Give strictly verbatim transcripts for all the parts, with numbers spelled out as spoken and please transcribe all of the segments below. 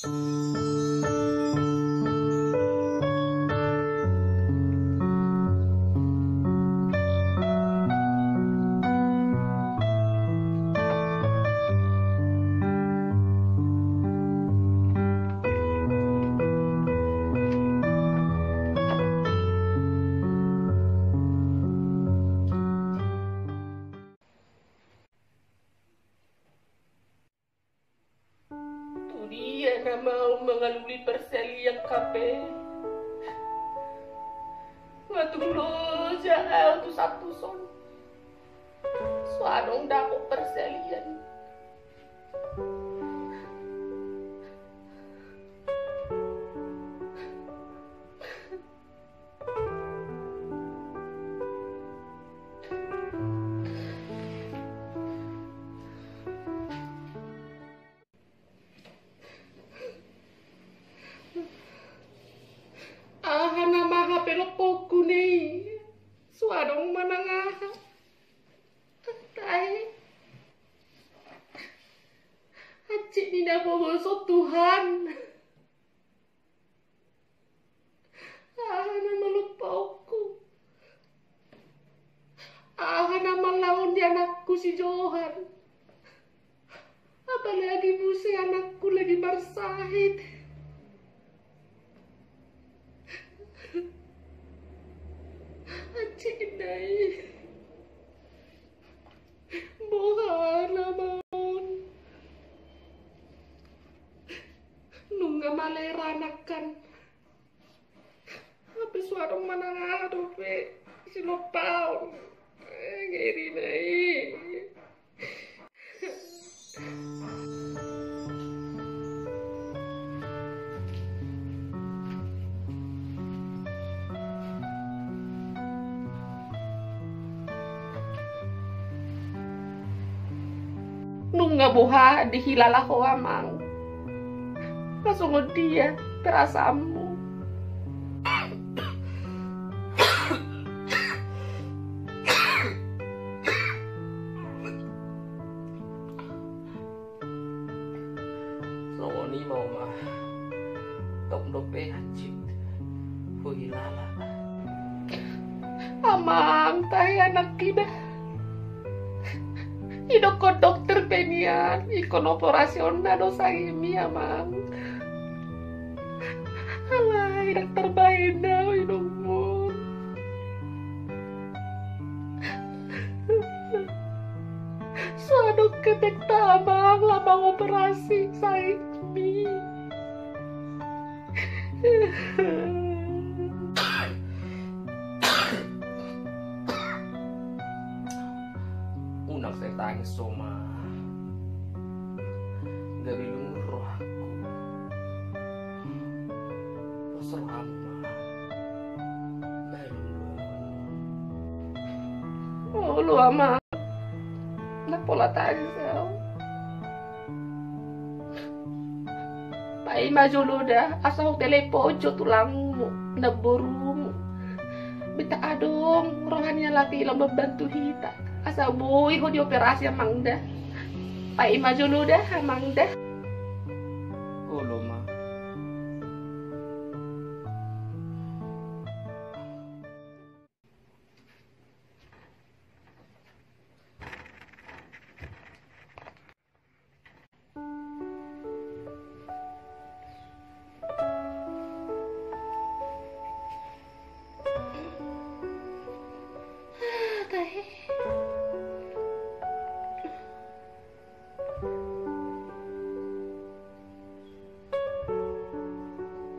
Tu dia na mau mangalului parsalian hape? Nga tung loja au tu sampus on. So adong dapot parsalian. Aha nama hape lompoku ne i? So adong manang aha. Tahe. Hansit ni na huboto Tuhan. Aha nama lompaonku? Aha nama laon ni anakku si Johan? Apalagi muse anakku lagi marsahit. Hansit na i. Boha nama on? Nunga malera anakkan. Hape so adong manang aha dope si lompaon. Eh, ngeri na i. Nunga boha dihilala ho amang. Nga songon dia perasaanmu? Songon i ma, Oma. Tong dope hansit huhilala. Amang, tahe anakki da. Idokkon dokter pe nian, ingkon operasionna do sahitmi, Amang. Alai ndang tarbahen au inomon. So adong ketekta, Amang, lam mangoperasi sahitmi. Unang sai tangis, Oma. Gabe lungun rohangku. Pos rohamu ma. Baen dohononmu. Olo, Amang. Ndang pola tangis au. Paima jolo da, asa hutelepon jo tulangmu, namborumu. Beta adong roha ni halak i lam mambantu hita. Asa boi ho dioperasi, Amang da. Paima jolo da, Amang da. Olo ma.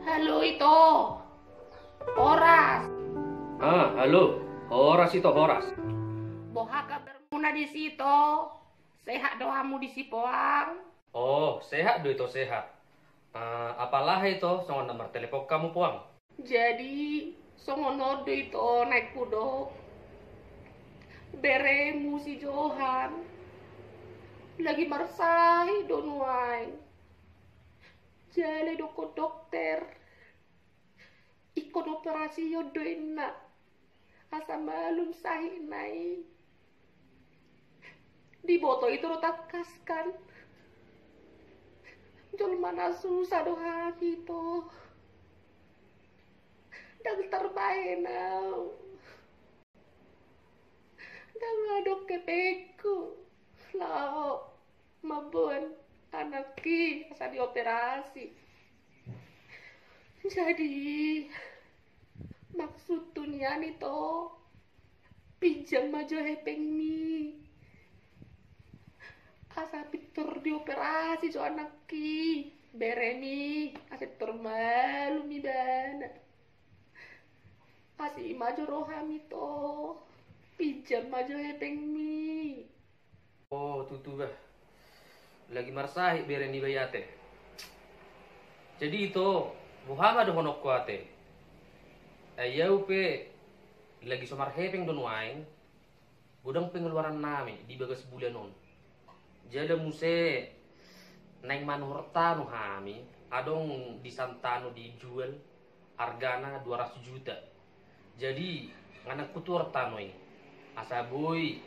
Halo, Ito. Horas. Ah, halo. Horas, Ito, horas. Boha kabarmuna disi, Ito? Sehat do hamu disi, Poang? Oh, sehat do, Ito, sehat. Ah, apalahe, Ito, songon na martelepon hamu, Poang? Jadi, songon on do, Ito, naeng hudok. Beremu si Johan lagi marsahit do nuaeng. Jala didokkon dokter, ingkon operasion do inna, asa malum sahitna i. Diboto, Ito, do tangkas kan. Jolma na susa do hami, Ito. Ndang tarbahen au. Ndang adong hepengku laho mamboan anakki asa dioperasi. Jadi, maksudhu nian, Ito, pinjam ma jo hepengmi asa pintor dioperasi jo anakki, beremi, asa pintor malum ibana. Asi ma jo roham, Ito, pinjam ma jo hepengmi. O tutu, bah. Lagi marsahit bere niba i, ate. Jadi, Ito, boha ma dohononku, ate? Ai au pe lagi so marhepeng do nuaeng. Godang pengeluarannami di bagas bulan on. Jala muse naeng manuhor tano hami, adong disan tano dijual, argana dua ratus juta. Jadi, nga naeng hutuhor tano i, asa boi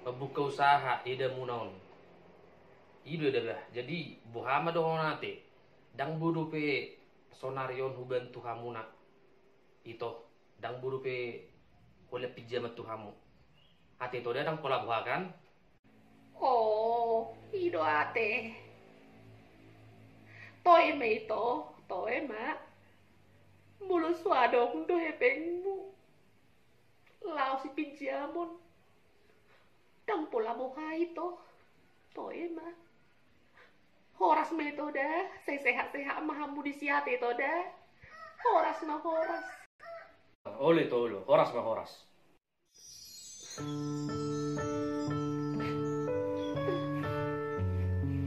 mambuka usaha edamuna on. I do, eda, bah. Jadi, boha ma dohonon, ate? Ndang boi dope sonari on hubantu hamuna, Ito. Ndang boi dope holan pinjaman tu hamu, ate, Ito, da? Ndang pola boha, kan? O, i do, ate. Toe ma, Ito, toe ma. Molo so adong do hepengmu laho sipinjamon, ndang pola boha, Ito. Toe ma. Horas ma, Ito, da. Sai sehat-sehat ma hamu disi, ate, Ito, da. Horas ma, horas. Olo, Ito, olo. Horas ma, horas.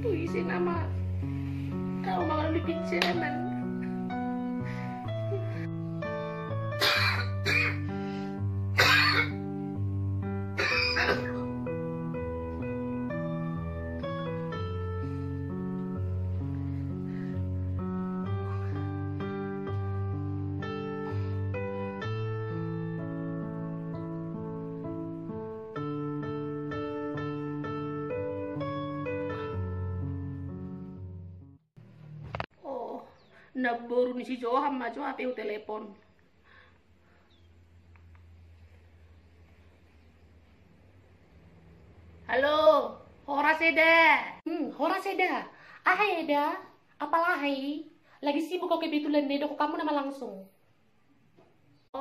Tu ise nama au mangalului pinjaman? O, namboru ni si Johan ma jo, hape hutelepon. Halo, horas, eda. Hmm, horas, eda. Aha, eda? Apala aha i? Lagi sibuk au kebetulan, eda, dohononmu nama langsung. O,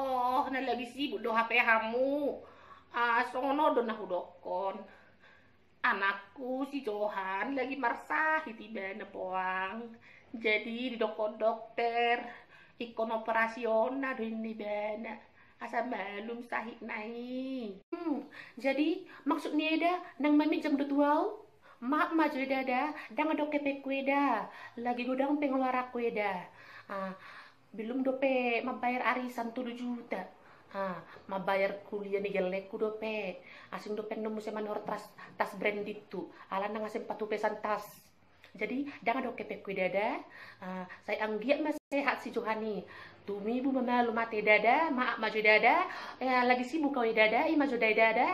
na lagi sibuk do hape hamu. Ah, songon on do na hudokkon. Anakku si Johan lagi marsahit ibana, poang. Jadi didokkon dokter, ingkon operasionna do ninna ibana asa malum sahitna i. Hmm, jadi maksud ni eda naeng maminjam do tu au? Maaf ma jo, eda, da, ndang adong hepengku, eda. Lagi godang pengeluaranku, eda. Ah, belum dope mambayar arisan tolu juta. Ha, mambayar kuliah ni gellengku dope. Asing dope annon muse manuhor tas, tas branded tu. Alana nga sempat hupesan tas. Jadi, ndang adong hepengku, eda, da. Ah, sai anggiat ma sehat si Johan i. Tumibu ma malum, ate, eda, da. Maaf ma jo, eda, da. Eh, lagi sibuk au, eda, da. I ma jo da, eda, da.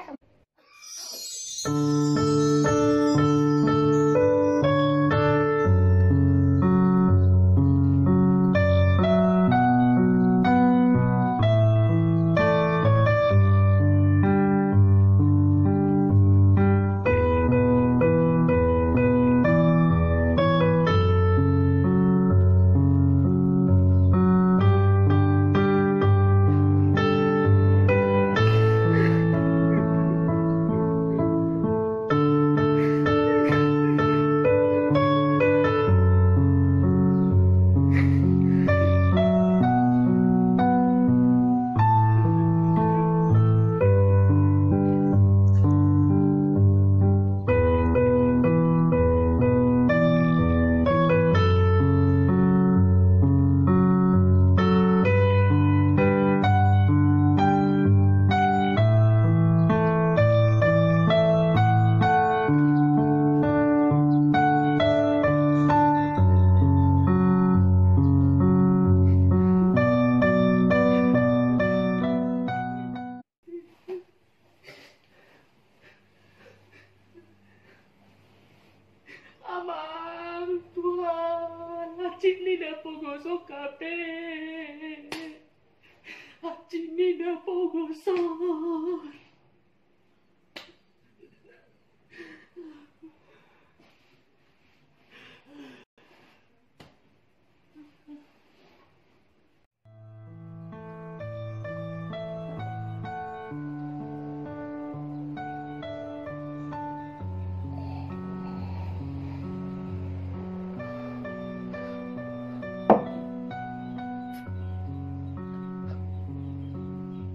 Hansit ni na pogoson hape. Hansit ni na pogoson.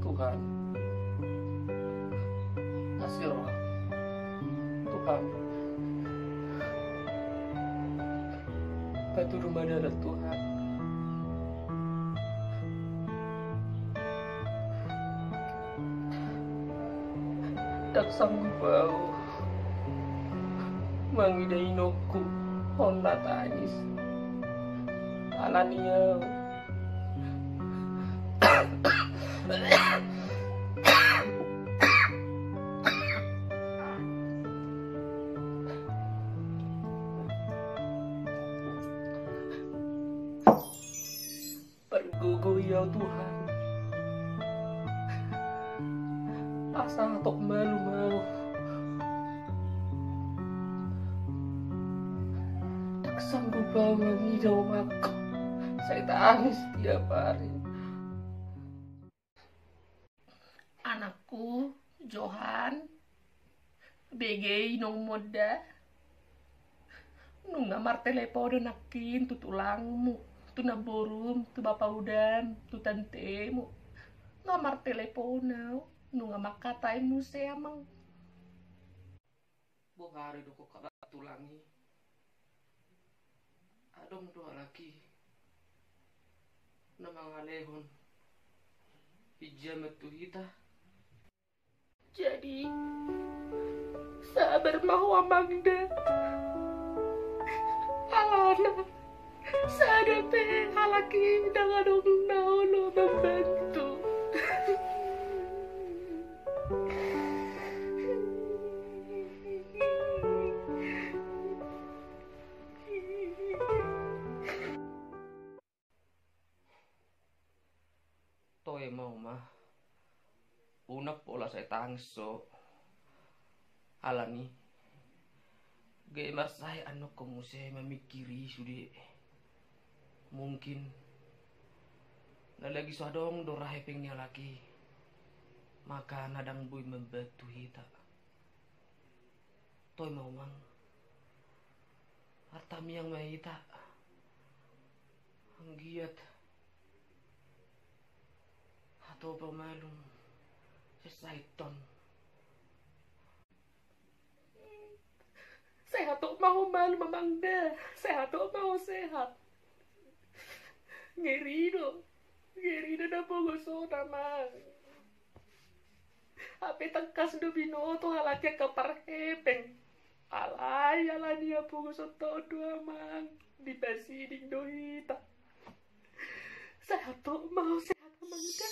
Tuhan, asi roha. Tuhan, patudu ma dalan, Tuhan. Ndang sanggup ahu mangida inongku on na tangis. Alani ahu pargogoi ahu, Tuhan. Asa hatop malum ahu. Ndang sanggup ahu mangida omangku sai tangis tiap ari. Anakku, Johan, bege inongmu on da. Nunga martelepon do nangkin tu tulangmu, tu namborum, tu bapa udam, tu tantemu. Nunga martelepon ahu, nunga mangkatai muse, Amang. Boha do didokkon halak tulang i? Adong do halak i na mangalehon pinjaman tu hita. Jadi, sabar ma ho, Amang da. Alana sada pe halak i ndang adong na olo mambantu. Toe ma ho, Amang. Unang pola sai tangis ho. Alani i, gabe marsae annon ho muse mamingkiri sude. Mungkin na lagi so adong do ra hepeng ni halak i, makana ndang boi mambantu hita. Toe ma ho, Amang. Martamiang ma hita. Anggiat hatop ahu malum sian sahit on. Sai hatop ma ho malum, Amang da. Sai hatop ma ho sehat. Ngeri do. Ngeri do na pogoson on, Amang. Hape tangkas do binoto halak i angka parhepeng. Alai alani i pogoson on do, Amang, dipasiding do hita. Sai hatop ma ho sehat, Amang da.